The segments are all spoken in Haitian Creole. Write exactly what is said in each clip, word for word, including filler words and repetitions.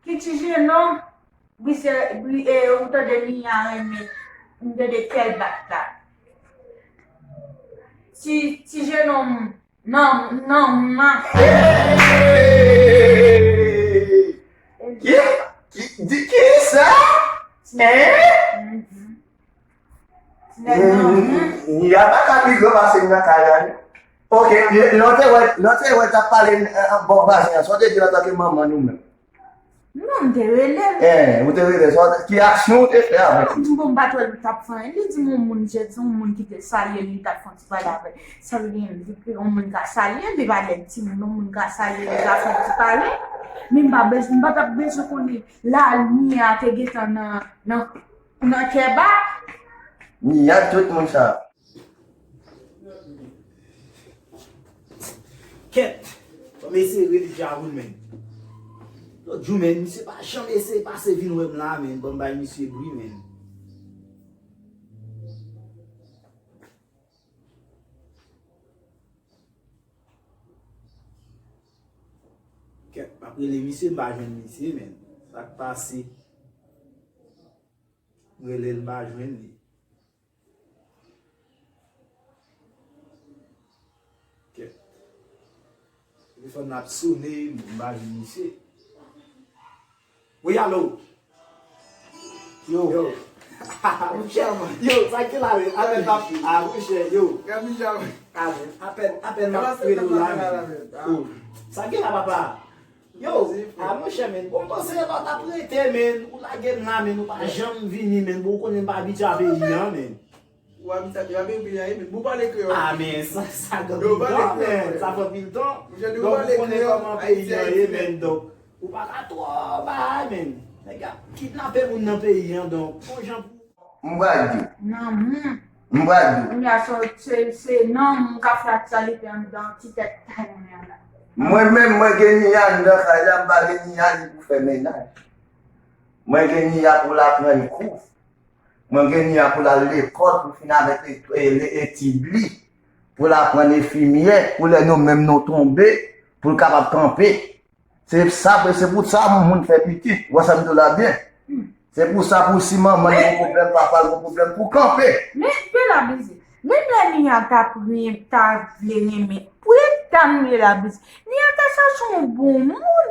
Ki ti jenon, bri, bri, e, ou tande Nia renmen, m tande kè l bat la. Ti, ti jenon, nan, nan, nan. Ki, ki, di ki sa? Hein? Mhm. Ti nèg nan, hmm. Nia pa ka pi gran pase m nan kay la, non. Ok, lè w te wè, lè w te wè t ap pale, eh, bò vazen an, sa w te di l antanke manman nou menm? Non, m te rele l. Eh, ou te rele l, sa w te, ki aksyon ou te fè avèk li? M bon, m pa t wè l t ap fè anyen. Li di m yon moun, jèt, se yon moun ki te salye l, li t ap fè yon ti pale avè l. Sa l gen, li, yon moun ka salye l, li pa nèg timoun, yon moun ka salye l, li ka fè yon ti pale. Men m pa bezwen, m pa t ap bezwen konnen la, Nia te gentan nan, nan, nan kè ba. Nia, tout moun sa. Kèt! Ban m eseye rele Djawoul, men. Lòt jou, men, misye pa janm eseye pase vin wè m la, men. Ban m bay misye bri, men. Kèt, m ap rele misye, m pa jwenn misye, men. Sa k pase? M rele l, m pa jwenn li. Kèt. Telefòn nan ap sone, m pa jwenn misye. Wi, alo. Yo. Yo. Monchè, yo, sa k gen la, men? Apèn t ap, a, monchè, yo. Apèn, apèn, apèn m ap rele w la, men. Yo. Sa k gen la, papa? Yo, a, monchè, men. Bon, m panse lè w t ap rete, men. Ou lage m la, men. Ou pa janm vini, men. Bon, ou konnen m pa abitye a peyi an, men. Ou abitye a peyi an, men. Bon, pale kreyòl. A, men, sa, sa gen anpil tan, men. Sa fè anpil tan. Donk, ou konnen kòman peyi an ye, men. Donk, ou pa ka twò bagay, men. Nèg ap kidnape moun nan peyi an, donk, bon jan pou. M pral di w. Nan moun. M pral di w. Kounye a, se, se, se nan moun k ap fè aktyalite anndan ti tèt kay mwen an la. Mwen menm, mwen gen Nia anndan kay la, m pa gen Nia li pou fè mennaj. Mwen gen Nia pou l aprann kou. Mwen gen Nia pou l al lekòl, pou l fin avèk e-, e-, etid li, pou l aprann enfimyè, pou lè nou menm nou tonbe, pou l kapab kanpe. Se sa, se pou sa moun fè pitit. Ou wè sa m di w la byen? Se pou sa, pou si manman l gen pwoblèm, papa l gen pwoblèm, pou kanpe. Men, Bèl Abize, menm lè Nia t ap ren-, ta vle renmen, pou l ta renmen Bèl Abize, Nia ta chache yon bon moun.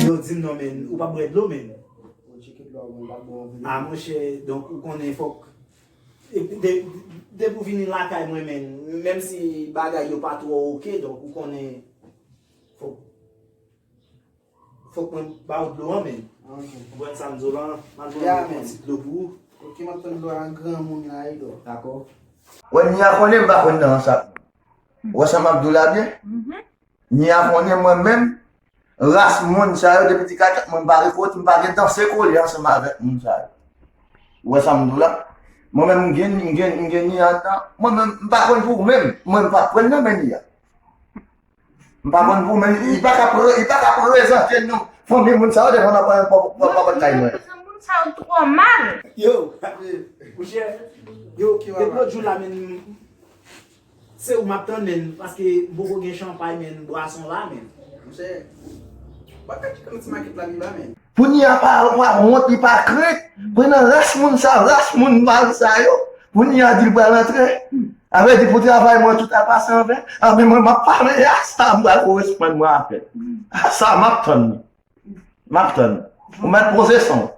Yo di m non, men, ou p ap bwè dlo, men. A, monchè, donk, ou konnen, fòk, de, de, depi w vini lakay mwen, men, menm si bagay yo pa twò oke, donk, ou konnen, fòk, fòk mwen ba w dlo an, men. Ou konprann sa m di w lan? M ap jwenn yon ti dlo pou ou. Ok, m ap tann dlo a, granmoun la, e dlo. Dakò. Wè, Nia konnen m pa konn nan sa. Ou wè sa m ap di w la byen? Nia konnen mwen menm, ras moun sa yo, depi ti kaka, mwen pa rekòt, m pa gen danse kole ansanm avèk moun sa yo. Ou wè sa m di w la? Mwen menm, m gen, m gen, m gen Nia anndan. Mwen menm, m pa konn pou ou menm. Mwen, m pa pran nan men Nia. M pa konn pou ou menm. Li pa ka pre-, li pa ka prezante nou fanmi moun sa yo devan nan pòt, pòt, pòt, pòt kay mwen. Moun sa yo twò mal. Yo, mouche, yo, depi lòt jou la, men, se ou m ap tann, men, paske m poko gen chanpay, men, bwason la, men. Monchè, pa ka kite yon ti makèt la viva, men. Pou Nia pa, pa wont, li pa krent. Pran nan ras moun sa, ras moun mal sa yo. Pou Nia di l pral antre. Avè di pou travay mwen tout ap pase anven. Anben mwen m ap pale a sa m pral koresponn mwen avè l. A sa m ap tann li. M ap tann. Ou mèt poze san w.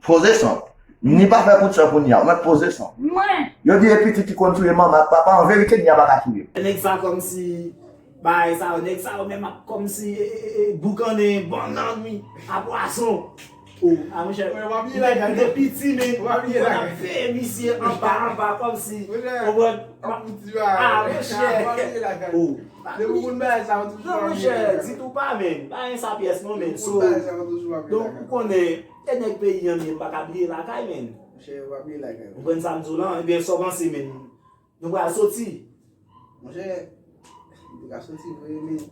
Poze san w. Ni pa fè kout san pou Nia, ou mèt poze san. Mwen. Yo di e pitit ki konn touye manman ak papa, an verite Nia pa ka touye. Nèg sa kòmsi bagay sa yo, nèg sa yo menm ap kòmsi e, e, e, boukannen bannann wi, a pwason. O, a monchè, li te piti men, li konn ap veye misye anba anba kòmsi, konprann? A monchè. O. Non monchè, ditou pa men, pa gen sa pyès non men. So, donk ou konnen, e nèg peyi an m ye, m pa ka bliye lakay men. Monchè, ou pa bliye lakay. Ou konprann sa m di w lan? Ebyen, sa w panse men? Nou pral soti. Monchè, nou pral soti vre men.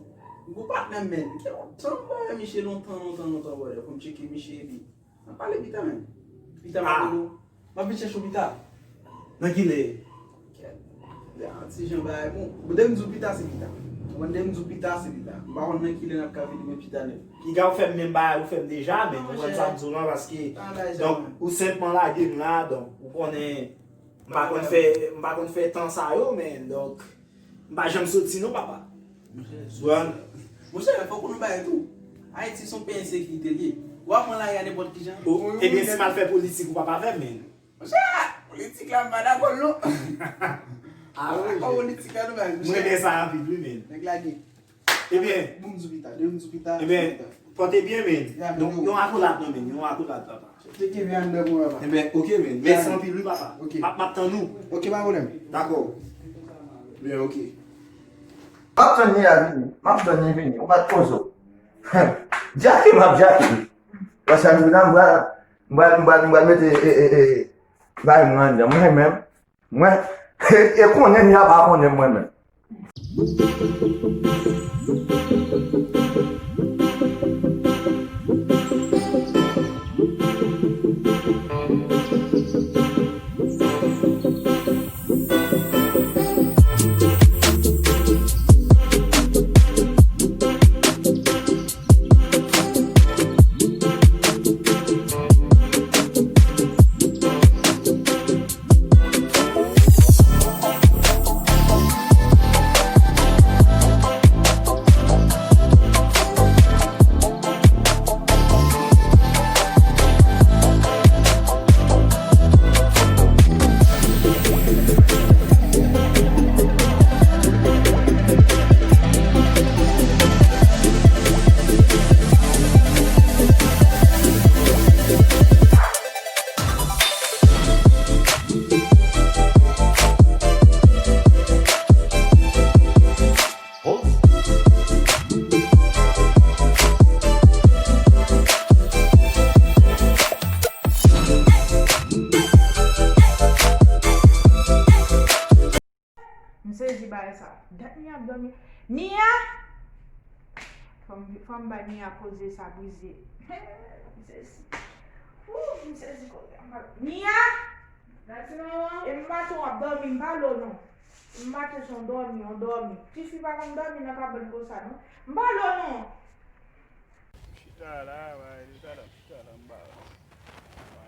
M gon patnè m men. Li gen lontan m pa wè misye, lontan, lontan, lontan brother, pou m tcheke misye epi. N ap pale pita men. Pita m ap rele w. M ap vin chèche w pita. Nan kilè? Kèt. Yon ti jan bagay bon. Depi m di w pita se pita. Ou konprann, depi m di w pita se pita. M pa konn nan kilè n ap ka vini men pita nèt. Piga ou fè m menm bagay ou fè m deja men ou konprann sa m di w lan paske donk ou senpman lage m la donk ou konnen m pa konn fè m pa konn fè tan sa yo men donk m pa janm soti non papa. Monchè, fòk ou nou bay tou. Ayiti se yon peyi ensekirite l ye. W ap pran lari a nenpòt kijan. Ebyen si m al fè politik ou p ap avè m men. Monchè, politik la m pa dakò l non. Ah wi. Dakò politik la nou bay. Mwen renmen sa anpil wi men. Nèg lage. Ebyen. Bon m di w pita, depi m di w pita. Ebyen, pote byen men. Yon akolad non men, yon akolad papa. Chèche keve anndan pou mwen papa. Ebyen, oke men. Mèsi anpil wi papa. Oke. M ap tann ou. Oke pa pwoblèm. Dakò. Byen oke. M ap tann li a vini. M ap tann li vini. Ou mèt poze w. Djake m ap djake. Paske m vin la m pral m pral m pral m pral mete e e e bagay mwen anndan. Mwen menm. Mwen, e konnen m ya pa konnen mwen menm. M sezi bagay sa. Dat Nia ap dòmi. Nia! Fò m, fò m bay Nia koze sa brize. M sezi. Ooh, m sezi koze. Nia! E m maten w ap dòmi, m pa lè w non. M maten se yon dòmi, yon dòmi. Tifi pa konn dòmi nan kabann konsa non. M pa lè w non. Chita la, bay, li talè m chita la, m pa,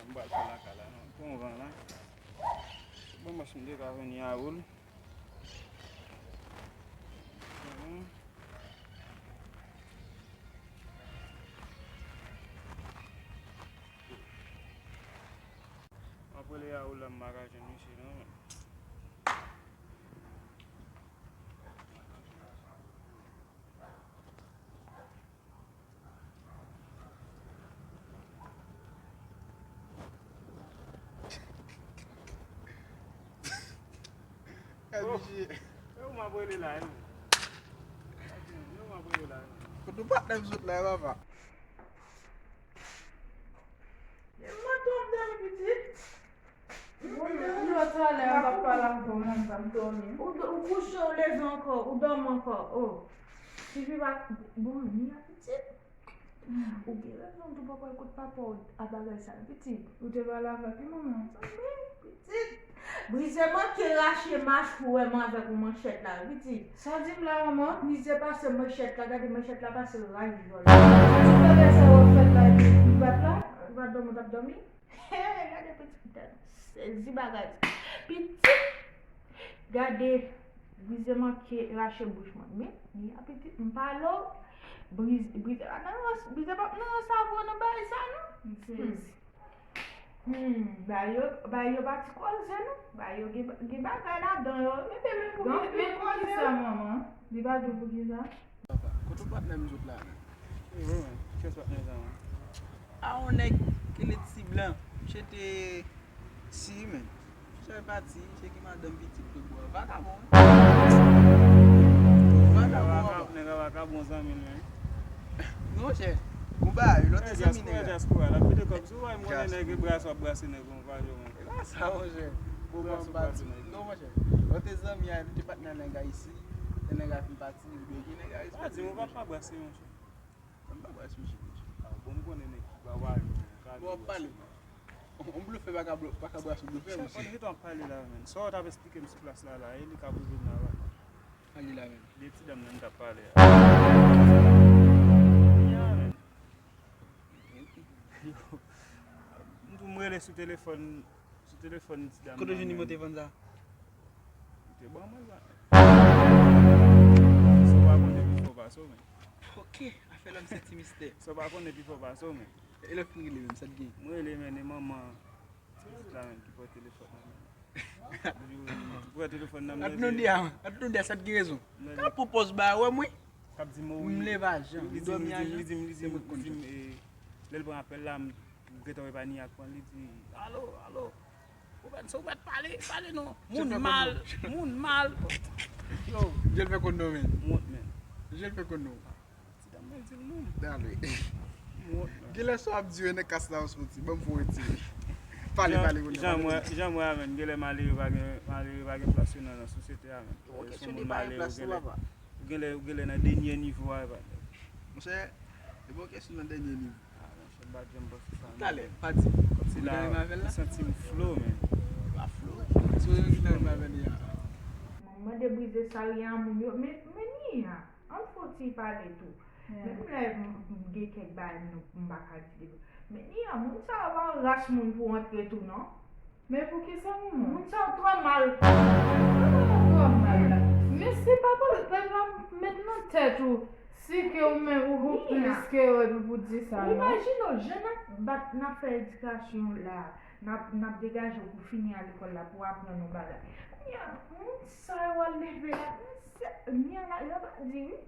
m pa al fè lakay la non. Pran van la. Bon, mwen si m te ka vini a ou l. M ap rele a ou la, m pa ka jwenn misye non. Kote patnè m sot la, papa? Mwen tonbe pitit. Ou kouche, ou leve ankò, ou dòmi ankò. Oh. Tifi pa bon, ni apetit. Ou gen rezon, ou poko al kot papa w a bagay sa, pitit. Ou te pale avèk li, manman? Wi, pitit. Brize manke rache machwè m avèk yon manchèt la, wi, pitit. Sa w di m la, manman? Brize pase manchèt la, gade manchèt la pase rache jòl. Ti bagay sa w ap fè la, epi ou pa t la? Ou pa t dòmi, ou t ap dòmi? Gade pitit tèt sezi bagay. Pitit! Gade, brize manke rache bouch mwen. Men, men a pitit, m pale w, brize, brize pa nan rans, brize pa nan rans avè w nan bagay sa non. M sezi. Hmm, ba yo, ba yo pa ti koze non. Ba yo gen, gen bagay ladan yo. Men, men, men pou ki, men pou ki sa, manman? Li pa di w pou ki sa? Papa, kote patnè m sot la menm? E vre, men. Kiyès patnè sa, men? A, yon nèg ki rele Ti Blan. Misye te, si, men. Misye pati, misye gen madanm, pitit, tout bò. Vakabon, wi. Vakabon, vakabon. Nèg la vakabon, zanmi l, men. Non, monchè. Ou ba, lòt zanmi nèg la. Dyaspora, dyaspora, l ap mete kòb sou, m konnen nèg e bras w ap brase nèg yon pa jwe, men. E pa sa, monchè. Ou bras ou brase nèg. Non, monchè. Lòt zanmi a, li te patnè nèg la isi. Lè nèg la fin pati, li bloke nèg la. Pa di m ou pa pa brase, monchè. M pa brase misye, monchè. Ah, bon, m konnen nèg ki pa pale, men. Bon, w ap pale. On blofè pa ka blo-, pa ka brase blofè, monchè. Monchè, ret ap pale la, men. Sa w t ap esplike m sou plas la, la, e li k ap rive m la, la. Pale la, men. De ti dam nan m t ap pale a. Ya, men. Yo, m tou m rele sou telefòn, sou telefòn ti dam nan. Kote w jwenn nimewo telefòn sa? Li te ban mwen sa. Si w pa konnen, pifò pase w, men. Ok, afè lòm se ti mistè. Si w pa konnen, pifò pase w, men. E lè w fin rele menm, sa t gen? Mwen rele, men, e manman pitit la menm ki pran telefòn nan men. Ki pran telefòn nan men. Atnonde a, atnonde a, sa t gen rezon. Ka pran pòz ba wè mwen. K ap di m, wi. M leve a jan, m dòmi a jan. Li di m, li di m, li di m, li di m, eh, lè l pran apèl la, m gentan wè pa ni ak pran, li di, "Alo, alo." Ou mèt, se ou mèt pale, pale non. Moun mal, moun mal. Yo. Je l fè konn non, men. M wont, men. Je l fè konn non. Ti dam nan di l non. Dale. M wont, men. Genlè sa w ap di yo nan kas la ou soti. Ban m fè w retire. Pale, pale, kounye a, jan m wè, jan m wè a, men, genlè malere pa gen, malere pa gen plas yo nan, nan sosyete a, men. Ou genlè, ou genlè nan dènye nivo a, pa. Monchè, e pa yon kesyon nan dènye nivo. Ah, monchè, m pa t janm panse sa, non. Talè, pa di. Kòmsi la, ou santi m flo, men. Pa flo. Si w gen ki nan rive avè li a. Mwen mande Brize sa, ri a moun yo. Men, men Nia, ann fè yon ti pale tou. Menm lè m, m gen kèk bagay m, m pa ka di devan. Men Nia, moun sa yo pa yon ras moun pou antre tou, non. Men poukisa, manman? Moun sa yo twò mal. Kòman yo twò mal la? Men se pa pou, pa, pa met nan tèt ou si ke ou menm ou gon plis ke yo epi pou di sa, non. Imajine w, jan n ap bat, n ap fè edikasyon la, n ap, n ap degaje w pou fini a lekòl la, pou aprann yon bagay. Kounye a, moun sa yo al leve la, men se, Nia, lajan pa di wi.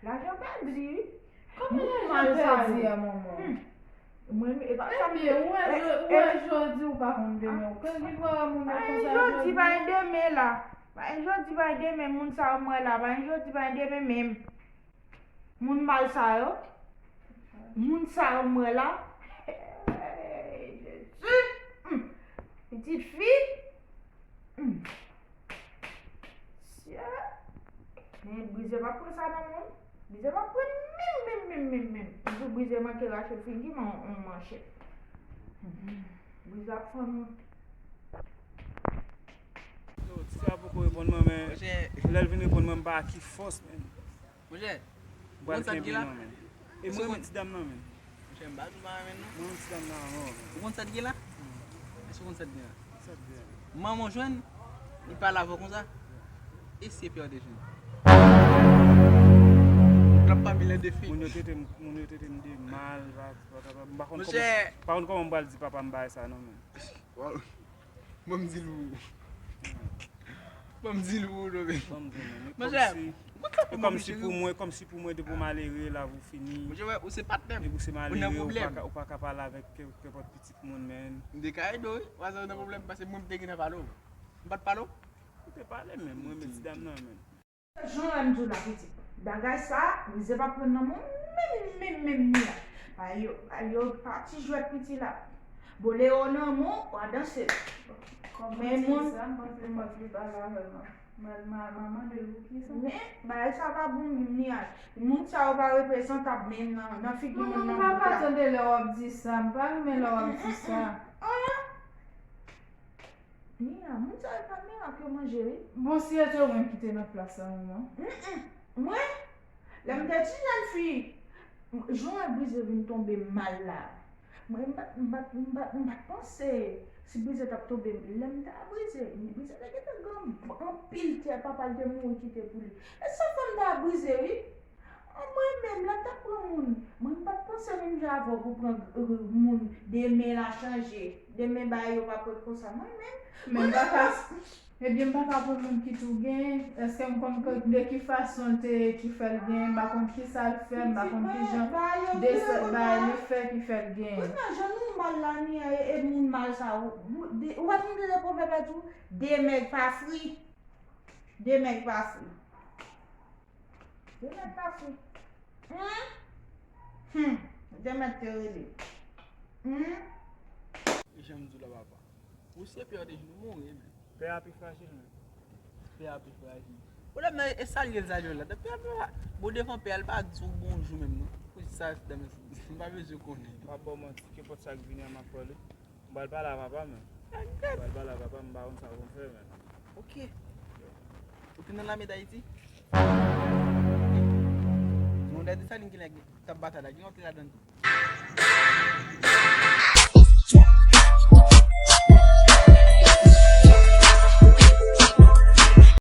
Lajan pa di wi. Kòman lajan pèdi a, manman? Mwen, e pa sa m te. Ebyen, ou wè, ou wè jodi ou pa konn demen. Ou konn gen pawòl moun yo konsa jodi. Pa gen jodi, pa gen demen la. Pa gen jodi, pa gen demen, moun sa yo m wè la. Pa gen jodi, pa gen demen menm. Moun mal sa yo. Moun sa yo m wè la. Jezi. Pitit fi. Sye. Men Brize pa pran sa nan men w. Brize pa pran menm, menm, menm, menm, menm. Epi Brize manke rache figi m an yon manchèt. Brize ap fann ou. Yo, ti sa poko reponn mwen, men lè l vin reponn mwen, m pa ki fòs, men. Monchè, ou konn sa k gen la? E mwen, mwen ti dam nan, men. Monchè, m pa di w pa renmen l, non. Mwen ti dam nan, non. Ou konn sa k gen la? Èske ou konn sa k gen la? Sa k gen? Manman w jwenn, li pale avè w konsa. E si e pè w te jwenn? L ap pa bilan de fi. Moun yo trete m, moun yo trete m de mal, pa, pa, pa, pa, m pa konn kòman, pa konn kòman m pral di papa m bagay sa, non, men. Ban m di l pou ou. Ban m di l pou ou, non, men. Ban m di l, men. Monchè, e kòmsi pou mwen, kòmsi pou mwen, depi w malere, lavi w fini. Monchè, ou se patnè m. Depi w se malere, ou pa ka, ou pa ka pale avèk ke, kenpòt pitit moun, men. M te ka ede w, wi. Ou pa janm nan pwoblèm, paske mwen m te gentan pale w. M pa t pale w? Ou te pale, men mwen, men ti dam nan, men. Jan wè m di w la, pitit. Bagay sa, Brize pa pran nan men w menm, menm, menm, menm, Nia. Bagay yo, bagay yo pa ti jwèt, pitit la. Bolero nan men w, w a danse l. Men moun. Sa, m panse m wè pli pale avè m. Mwen, mwen, mwen mande l pou ki sa. Men, bagay sa pa bon, Nia. Moun sa yo pa reprezantab menm nan, nan figi moun nan bouk la. Manman, m pa ka tande lè w ap di sa. M pa renmen lè w ap di sa. Nia, moun sa yo pa mirak yo manje, wi. Bon, si e te ou menm ki te nan plas la, manman. Mm, mm. Mwen, lè m te ti jèn fi, jan Brize vin tonbe mal la, mwen, m pa t, m pa t, m pa t, m pa t panse si Brize t ap tonbe. Lè m te a Brize, Brize te gentan gen anpil tè, papa l te mouri kite pou li. E sa fè m te a Brize, wi. An mwen menm, lè m t ap pran moun, mwen m pa t panse menm jan avè w pou pran, euh, moun, demen la chanje. Demen bagay yo p ap ret konsa mwen menm. Men m pa ka, ebyen m pa ka pou moun ki tou gen, èske m konn de ki fason l te ki fè l gen, m pa konn ki sa l fè, m pa konn ki jan de bagay li fè ki fè l gen. Kounye a jan nou mal la ni e moun mal sa ou wè moun de pwovèb la tou, de mèg pa fri. De mèg pa fri. De mèg pa fri. Hmm? Hmm. De mèg te rele. Hmm? Jan m di w la papa. Ou se pè w te jwenn ou mouri men. Pè a pi frajil men. Pè a pi frajil. Ou la men e sa l ye l sa jwenn la. Pè a pi frajil. Bon devan pè a l pa di w bonjou menm non. Pou sa dan men m pa bezwen konnen. M pa ba w manti kenpòt sa k vini an m ap pale. M pral pale a papa men. M pral pale a papa m pa konn sa pou m fè men. Ok. Ou te nan lame Dayiti? Nan Dayiti sa li gen nèg k ap batay la, gen yon te ladan tou.